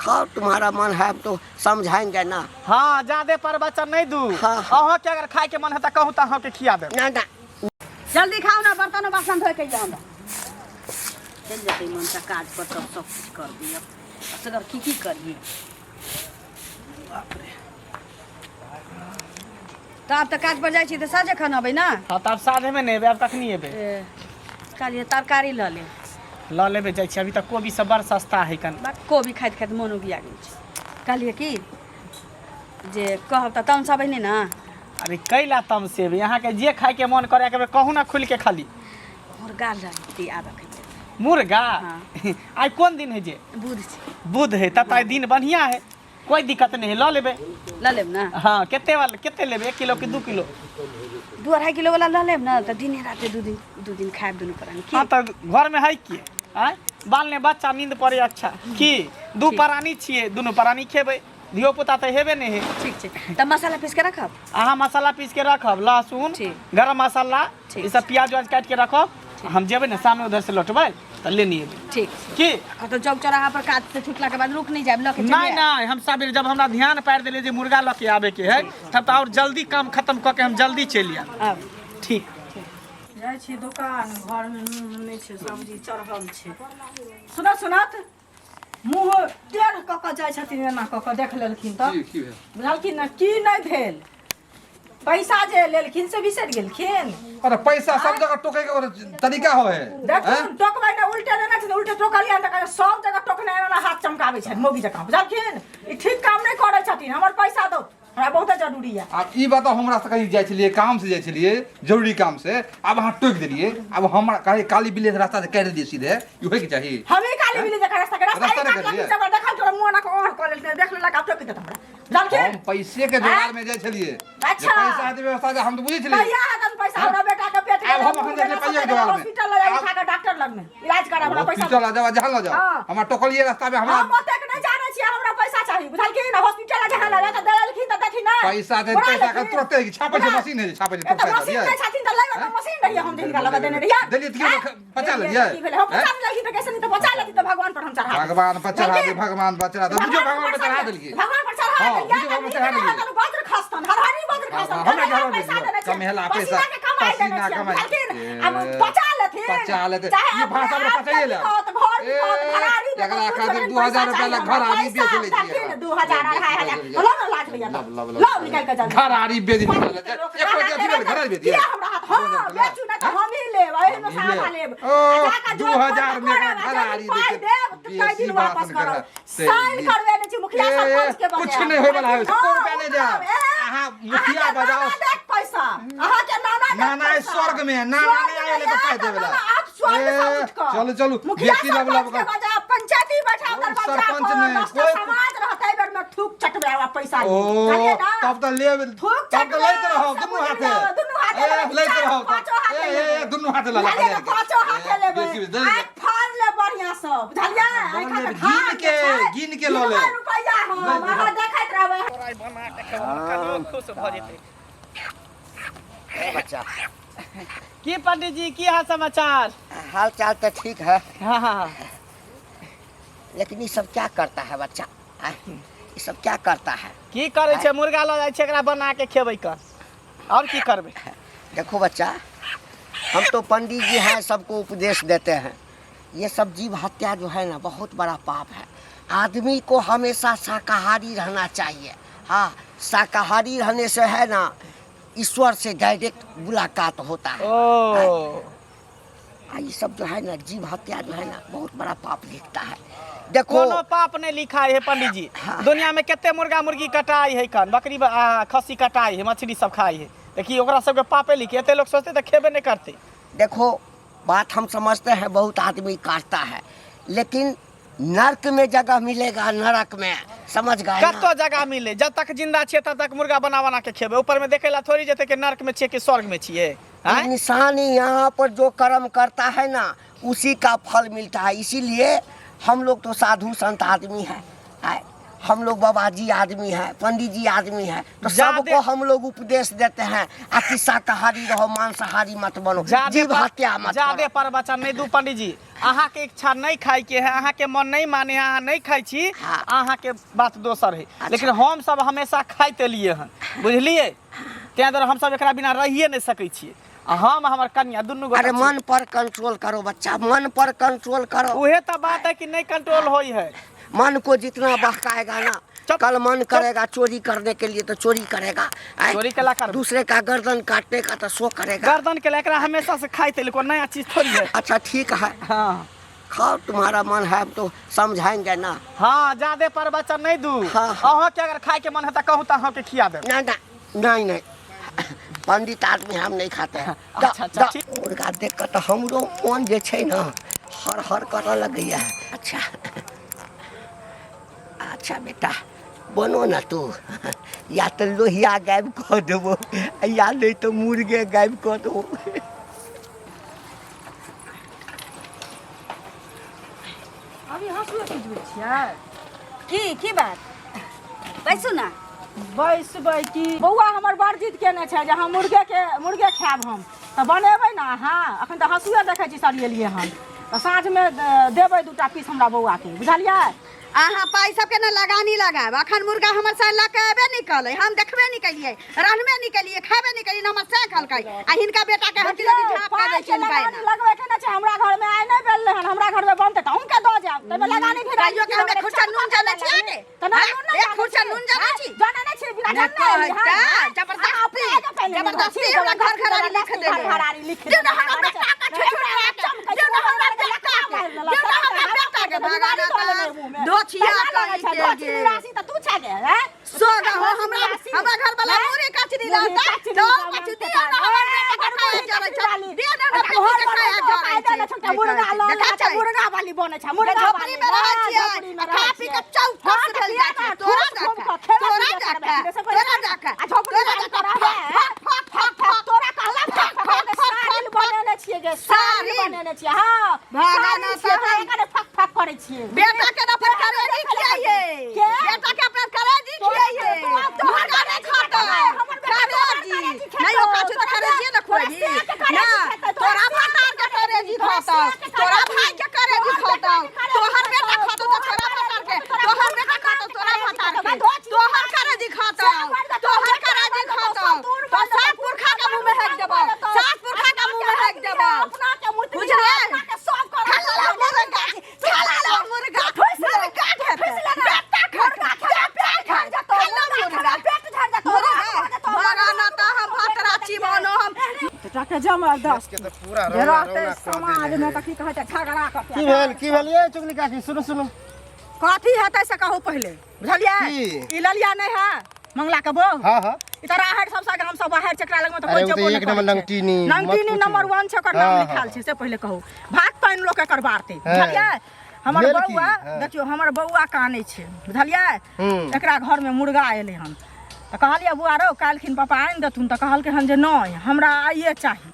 खाओ, तुम्हारा मन है तो समझाएंगे ना। हाँ, ज्यादे प्रवचन नहीं दू। हाँ, हाँ। अहाँ के अगर खाए के मन है तो कहूँ तो अहाँ के खिया देब। ना ना। जल्दी खाओ ना, बर्तन बासन धोए के हमरा चलि जेतै मन से काज पर, तब सब किछु कर दिअ। असगर की की करिए तऽ आब तऽ काज पर जाइ छी तऽ साँझे खन अबै ने। हाँ, तऽ आब साँझेमे नहि एबै, आब कखनी एबै? ए, कहलियै तरकारी लऽ ले। लऽ लेबै, जाइ छी। अभी तऽ कोबी सब बड़ सस्ता है कन। बा, कोबी खाइत खाइत मोन उबिया गेल छै। कहलियै की जे कहब तऽ तमसबै नहि ने? अरे कैला तमसेबै? अहाँके जे खायके मन करे के कहू ना खुलि के खाली। मुर्गा लऽ लेती आबऽ के। मुर्गा? हाँ। आइ कोन दिन है जे? बुध छै। बुध है, तब तऽ आइ दिन बढ़िया है, कोई दिक्कत नहीं है, लऽ लेबै। लऽ लेब ने? हाँ, कते वाला कते लेबै, 1 किलो कि 2 किलो? 2-2.5 किलो वाला लऽ लेब ने तऽ दिने राते 2 दिन 2 दिन खायब दुनू प्राणी की। हाँ, तऽ घर में है की आँय, बाल ने बच्चा नींद पड़े। अच्छा, की दू प्राणी छियै, दुनू प्राणी खेबै, धियो पुता तऽ हेबे नहि है। ठीक छै, तऽ मसाला पीस के रखब। अहाँ मसाला पीस के रखब, लहसुन, गरम मसाला, ई सब प्याज उयाज काटि के रखब। हम जेबै ने शाममे उधर से लौटबै तऽ लेने एबै। ठीक। की? कतौ चौक चौराहा पर काज से छुटला के बाद रुक नहीं जायब, लऽ के चलि नहीं। आयब। नहीं, हम सबेरे जब हमरा ध्यान पारि देलियै जे मुर्गा लऽ के आबे के है, तब तऽ और जल्दी काम खत्म कऽ के हम जल्दी चलि आयब। आब। ठीक। जाइ छी दोकान, घरमे नून नहि छै, सब्जी चढ़ल छै। सुनत सुनत मुँह टेढ़ कऽ कऽ जाइ छथिन, एना कऽ कऽ देख लेलखिन तऽ की की भेल? बुझलखिन ने की नहि भेल? पैसा जे लेलखिन से बिसरि गेलखिन। अरे पैसा सब जगह टोके के ओकर तरीका हो है। देखुन, टोकबै ने, उल्टे देने छै, उल्टे टोकलियै तऽ कहै सब जगह टोकने एना हाथ चमकाबै छथि मौगी जकाँ, बुझलखिन? ई ठीक काम नहि करै छथिन। हमर पैसा दौ, हमरा बहुते जरूरी यऽ। आब ई बताउ, हमरा से कहीं जाइ छलियै, काम से जाइ छलियै, जरूरी काम से, आब अहाँ टोकि देलियै। आब हमरा कहे काली बिल्ली के रास्ता से काटि देलियै सीधे, ई होइके चाही? हमे काली बिल्ली जकाँ रास्ता के रास्ता रास्ता ही नहि काटलक। काटलियै। सब देखल तोरा मुँह एना कऽ ओहर कऽ लेलकै, देख लेलक, आब टोकि देत हमरा, बुझलखिन? हम पैसे के जोगाड़ में जाइ छलियै जे पैसा हेतै व्यवस्था जे हम तऽ बुझै छलियै। कहिया हेतन पैसा? हमरा बेटा के पेट आब हम अखन जाइ छियै पाइये के जोगाड़ में। हॉस्पिटल लऽ जाय उठा के डॉक्टर लग में इलाज करा, हमरा पैसा। हॉस्पिटल लऽ जाओ, जहाँ लऽ जाओ। हाँ। हमरा टोकलियै रास्ता में हमरा। हम ओतेक नहि जानै छियै, हमरा पैसा चाही, बुझलखिन? हॉस्पिटल लऽ जहाँ लऽ जाय तऽ देलखिन तऽ देथिन नहि। पैसा दे बोला पैसा के लेथिन। तुरते छापै छै बोला। मशीन है जे छापै छै ए तऽ तुरते मशीन देलियै। नहि छथिन तऽ लैयो तऽ मशीन रहियै, हम जिनका लगा देने रहियै। देलियै तऽ की बचा लेलियै? की भेलै? हम बचा लेलखिन तऽ कैसे नहि तऽ बचा लेथिन तऽ भगवान पर हम चढ़ा देबै। भगवान पर चढ़ा दे। बुझलखिन? भगवान पर चढ़ा दे, बुझियौ भगवान पर चढ़ा देलियै। भगवान पर चढ़ा हाँ, देलियै। बुझियौ भगवान पर चढ़ा देलियै। तऽ वज्र खसतन, हरहरी वज्र खसतन। हमरा कमेला घर पैसा में देने छियै। कमेला पैसा, पसीना के कमाई देने पसीना छियै, कमाई। बुझलखिन? ए, आब बचा लेथिन। बचा लेथिन। चाहे ई भाषा अपने हमरा आप के पचाइए लेब। बिकत, घर ए, बिकत, घरारी बिकत, एकरा कुछ खातिर लेकिन 2000 पैसा रुपया ला चाही घर हमरा, आरी बेच पैसा लै छियै। देथिन, 2000 2500। लब, लो ने लाज होइया तऽ। लब, लब, लो निकालि कऽ जल्दी। घर आरी बेच निकाल लोक एक रुपया अथी भेल, घर आरी बेच दियै। किया हमरा हाथ? हाँ, बेचू नहि तऽ हमही लेब, एहिमे से हमही आधा लेब। लेब। ओ, आ जाकऽ दू जोत हजार करब, में एकरा आ घर जल्दी आरी पाइ बेच- देब, तऽ ताहि दिन बेसी वापस बात करब। करब। से साइन ई- करबेने छी मुखिया ए, सरपंच के कुछ बजाय। नहि होय वाला है, हाँ, एको रुपया नहि उतरब, जायब। ए, अहाँ मुखिया अहाँके बजाओ। नाना देत पैसा, अहाँके नाना देत नाना है पैसा। स्वर्ग में, नाना स्वर्ग नहि में आयल तऽ पाइ या, देबे ला। नाना आप स्वर्ग से ए, उठि कऽ। चलू, चलू, मुखिया बेसी लब लब सरपंच के बजाय पंचायती बैठाओ दरवाजा सरपंच पर, नहि, 10 टा कोइ- समाज रहतै, एहि बेर में थूक चटबै आ पैसा ओ ली। बुझलियै ना? तब तऽ लेब। थूक तब तऽ चटबै, लैत रहब सब दुनू हाथे। बुझि दुनू हाथे ए, लेबै, लैत चारि, रहब पाँचो हाथे ए, ए, लेबै। दुनू हाथे लऽ बुझलियै ने? पाँचो हाथे लेबै। बेसी दे- आँखि फाड़ ले बढ़िआँ सँ, बुझलियै? आँखि लेब, के गिन फाड़ के, छै। गिन के लऽ लेब। गिनबै रुपैआ हम, अहाँ देखैत रहबै। तोरा बना के खेबै, हमर कनियो खुश भऽ जेतै। बच्चा। की पंडित जी, की हाल समाचार? हाल चाल तो ठीक है। हाँ हाँ हाँ लेकिन ये सब क्या करता है बच्चा? आय, ये सब क्या करता है? की करै छै? मुर्गा लऽ जाइ छै, एकरा बना के खेबै कर, और की करबै? देखो बच्चा, हम तो पंडित जी हैं, सबको उपदेश देते हैं। ये सब जीव हत्या जो है ना, बहुत बड़ा पाप है। आदमी को हमेशा शाकाहारी रहना चाहिए। हाँ, शाकाहारी रहने से है ना, ईश्वर से डायरेक्ट मुलाकात होता है। ओ ये सब जो है ना, जीव हत्या जो है ना, बहुत बड़ा पाप लिखता है, देखो। कोनो पाप नहीं लिखा है पंडित जी। दुनिया में कते मुर्गा मुर्गी कटाई है कन, बकरी खस्सी कटाई है, मछली सब खाई है, देखिए ओकरा सबके पापे लिखे? एते लोग सोचते तो खेबे नहीं करते। देखो, बात हम समझते हैं, बहुत आदमी काटता है, लेकिन नर्क में जगह मिलेगा, नरक में, समझ गए ना? कतो जगह मिले, जब तक जिंदा छियै तब तक मुर्गा बना बना के खेबै। ऊपर में देखे ला थोड़ी जेतै कि नर्क में छियै कि स्वर्ग में छियै, आँय? इंसान यहाँ पर जो कर्म करता है ना, उसी का फल मिलता है। इसीलिए हम लोग तो साधु संत आदमी हैं, आय। हम लोग बाबा जी आदमी है, पंडित जी आदमी है, तो ज्यादे- सबको हम लोग उपदेश देते हैं आ कि शाकाहारी रहो, मांसाहारी मत बनो, जादे जीव पर- हत्या मत जादे करो। पर बच्चा नहीं दू पंडित जी। अहाँ के इच्छा नहीं खाए के है, अहाँ के मन नहीं माने है, अहाँ नहीं खाई छी, हाँ। अहाँ के बात दोसर है। लेकिन हम सब हमेशा खाइत एलिए हन, बुझलिए? तें दुआरे हम सब एकरा बिना रहिए नहीं सकै छियै। आ हम हमर कनिया दुनू गोटा अरे छी। मन पर कंट्रोल करो बच्चा, मन पर कंट्रोल करो। उहे तो बात है कि नहीं कंट्रोल होई है। मन को जितना बहकाएगा ना, चुप, कल मन चुप। करेगा चोरी करने के लिए तो चोरी करेगा। आय, चोरी केला करबै? दूसरे का गर्दन काटने का तो सो करेगा। गर्दन के एकरा हमेशा से खाइत एलियै, कोई नया चीज थोड़ी है। अच्छा ठीक है, हाँ खाओ, तुम्हारा मन है हम तो समझाएंगे ना। हाँ, ज्यादे पर बच्चा नहीं दू। हाँ, हाँ। अहाँ के अगर खाए के मन है तो कहूँ तो अहाँ के खिया देब। ना ना नहीं नहीं, पंडित आदमी हम नहीं खाते हैं। अच्छा, अच्छा, ठीक। मुर्गा देख के तो हमरो मन जे छै ना हर हर करऽ लगैया। अच्छा अच्छा बेटा बनो ना तू, या तो लोहिया गायब कऽ देबो या नहीं तो मुर्गे गायब कऽ देबो। अभी हँसुए खिचबै छियै? की की बात? बैसू ना। बैसबै की, बौआ हमर बड़ जिद केने छै जे हम मुर्गे के मुर्गे खायब हम, तऽ बनेबै ने अहाँ? अखन तऽ हँसुए देखै छी सरिएलियै हन, तऽ साँझमे देबै दूटा पीस हमरा बौआके, बुझलियै? अहाँ पाइ सबके ने लगानी लगायब। अखन मुर्गा हमर साल लऽ के एबे नहि कलै, हम देखबे नहि केलियै, रन्हबे नहि केलियै, खेबे नहि केलियै, हमर सैह खेलकै आ हिनका बेटा के हम देखियौ, झाँप कऽ दै पाइके छी हिनका लगानी एना। लगबै के नहि छै। हमरा घरमे आइ नहि बेललै हन, हमरा घरमे बनतै तऽ अहूँके दऽ जायब, ताहिमे लगानी भी कहियो के हमे खुर्चा नून जानै छियै गे? तऽ नहि, हैं? नून नहि एक जानै खुर्चा छी। नून जानै हैं? छी? जानै नहि छी, बिना नहि जानने एलियै हन, कहै हैं? तऽ जबरदस्ती, अहाँ अपने आगे पहिले जबरदस्ती छी, हमरा घर घरारी लिख जबरदस्ती देले। घर घरारी लिख देने देले। हमरा बेटा के छुछुरा के, देने हमरा बेटा के, देने हमरा बेटा के भगाना तऽ धोछिया कहि के गे। तऽ तू छा गे, हैं? सोगा हो हमरा हमरा घर वाला मुरे कचरी लाता तो कछु दियो ना हमर बेटा के खाया जरै छै, दियो ना हमरा बेटी के खाया जरै छै। मुर्गा लऽ देखै छै, छै? मुर्गा वाली बनै छै, मुर्गा झोपड़ी में रहै छियै आ खा पी के चौकस भेल जाइ छै। तोरा जाके, तोरा जाके, तोरा जाके, आ झोपड़ी तोरा वाली जाके रहबै, फक फक फक फक तोरा कहला फक फक फक, सारिल फक, बनेने छियै गे, सारिल सारिल। बनेने छियै। हाँ, भागा सारिल ना छियै, तहन। एकरे फक फक करै छियै। बेटा के ना अपन करेजी खियाइए, के? बेटा के अपन करेजी खियाइए, मुर्गा नहीं खाता करेजी नहीं। ओ काछू तो करेजी ना खुआबी ना। तोरा भतार के करेजी खाता, तोरा भाई के करेजी खाता, तोहर बेटा खाता तो तोरा भतार के, तोहर बेटा खाता तोरा भतार के, तोहर करेजी खाता, तोहर करेजी खाता तो सात पुरखा के मुंह में हेक देबो, सात पुरखा के मुंह में हेक देबो, अपना के मुतली, बुझलियै? अपना के सब करब। खा लो मुर्गा, खा लो मुर्गा, मुर्गा खेतै, बेटा खेतै, बेटा खेतै, खा लो मुर्गा, मुर्गा भगाना तऽ हम भतराची बनो हम। बेटा के जबरदस्त के तऽ पूरा जे रौना रहतै रौना कऽ समाज देने में है। तऽ की कहै छै झगड़ा कऽ की भेल, की भेल ये चुगली काकी? सुनू सुनू। कथी हेतै से कहू पहिले, बुझलियै? की? ई ललिया नहि है मंगला के बहू? हाँ हाँ। ई तऽ राहरि सबसँ गाम सब बाहर छै, एकरा लगमे तऽ अरे कोइ ओ तऽ जेबो नहि एक नंबर करै छै। नंगटीनी, मत नंगटीनी पूछू। नंबर वन छै, ओकर नाम हाँ, लिखायल हाँ। छै। से पहिले कहू, भात पानि लोक एकर बारतै, हाँ। बुझलियै? हमर भेल की? बौआ हाँ। देखियौ, हमर बौआ कानै छै, बुझलियै? हम्म। एकरा घरमे मुर्गा एलै हन तऽ कहलियै बौआ रौ, काल्हिखिन पापा आनि देथुन। तऽ कहलकै हन जे नहि, हमरा आइए चाही,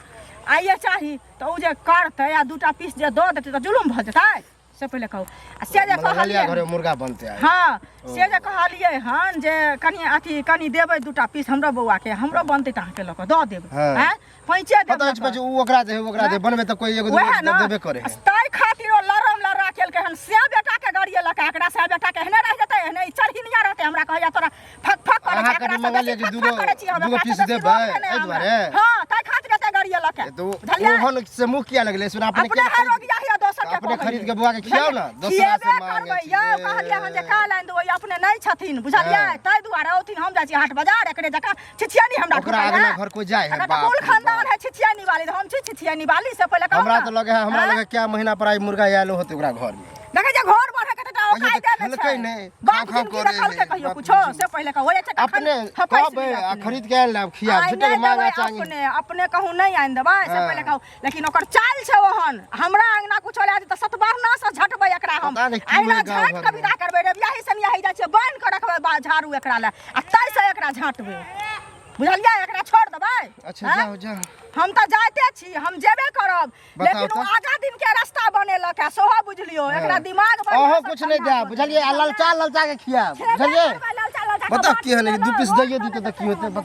आइए चाही। तऽ ओ जे करतै आ दूटा पीस जे दऽ देतै तऽ जुलुम भऽ जेतै? से पहिले कहू। आ से जे मतलब कहलियै ललिया घरे मुर्गा बनते आइ? हाँ, से जे कहलियै हन जे कनि अथी कनि देबै दूटा पीस हमरो बौआके, हमरो बनतै तऽ अहाँके लऽ कऽ दऽ देबै। हाँ। आँय, पैंचे देब पता लऽ अछि कऽ। पाछू उ ओकरा दे, ओकरा दे, बनबे तऽ कोई एगो वएह दूगो ने देबे करे है। ताहि खातिर ओ लरम लड़ा केलकै हन से बेटाके गरियेलक। एकरा से बेटाके एहने रहि जेतै, एहने ई चढ़िनिया रहतै। हमरा कहैया तोरा फक फक करै छै, अहाँ एकरा कनि से मंगलियै बेसी कि फक दूगो फक करै छी हम, दूगो एकरा से पीस बेसी देबै रोग नहि एहि हमरा। दुआरे? हाँ, ताहि खातिर एते गरियेलक ए तऽ बुझलियै? ओहन से मुँह किया लगलै सुन? अपने अपने किया है रोगिया हिया, दोसर के अपने कहै खरीद के बौआ के खियाउ ने, दोसरा से खिएबे मांगे करबै छी। यौ। कहलियै हन जे काल्हि आनि देबै, अपने नहि छथिन, बुझलियै? हाँ। ताहि दुआरे औथिन, हम जाइ छी हाट बाजार। एकरे जकाँ छिछियानी हमरा ओकरा ढुकल अगना है। घर कोई जाय है? एकर तऽ बाप कुल रे खानदान बाप। है छिछियानी वाली, तऽ हम छी छिछियानी वाली, से पहिले कहू हमरा ने। तऽ लगे है, हमरा आँय? लगे क्या महीना पर आई मुर्गा आयल होते ओकरा घर में। देखै छै घर बढ़े के तऽ कहियो औकात तऽ नहि खेलकै छै। नहि, बाप खाव खाव जिनगी करै रखलकै है, कहियो बाप कुछो जिनगी। से पहिले कहू। होइ छै कखन अपने हपैस कहबै लिअ आ अपने। खरीद के आनि लाब खियाब, आइ झूठे के नहि मांगा देबै चांगी। अपने अपने कहूँ नहि आनि देबै से हाँ। पहिले कहू। लेकिन ओकर चालि छै ओहन, हमरा अंगना कुछो लए जेतै सतबरना से झटबै एकरा हम। पता नहि की अहिना होइ गाँव झाँटि कऽ घरमे। विदा करबै। रवियाही सनियाही जाइ छियै, बान्हि कऽ रखबै झाड़ू एकरा लए आ ताहिसँ एकरा झाँटबै। बुझलियै एकरा छोड़ देबै अच्छा आँय? जाओ जाओ हम तऽ जाइते छी हम जेबे करब बताउ लेकिन ओ तऽ। आगा दिन के रास्ता बनेलक है सेहो बुझलियौ एकरा दिमाग बढ़िआँ अहो सँ कुछ नहीं ठंडा दे बुझलिए आ ललचा ललचा के खियाब खेबे बुझलिए करबै, ललचा ललचा के बताउ बात की हन दू सुनेबै, पीस रोज दैयो दिते तऽ की होतै।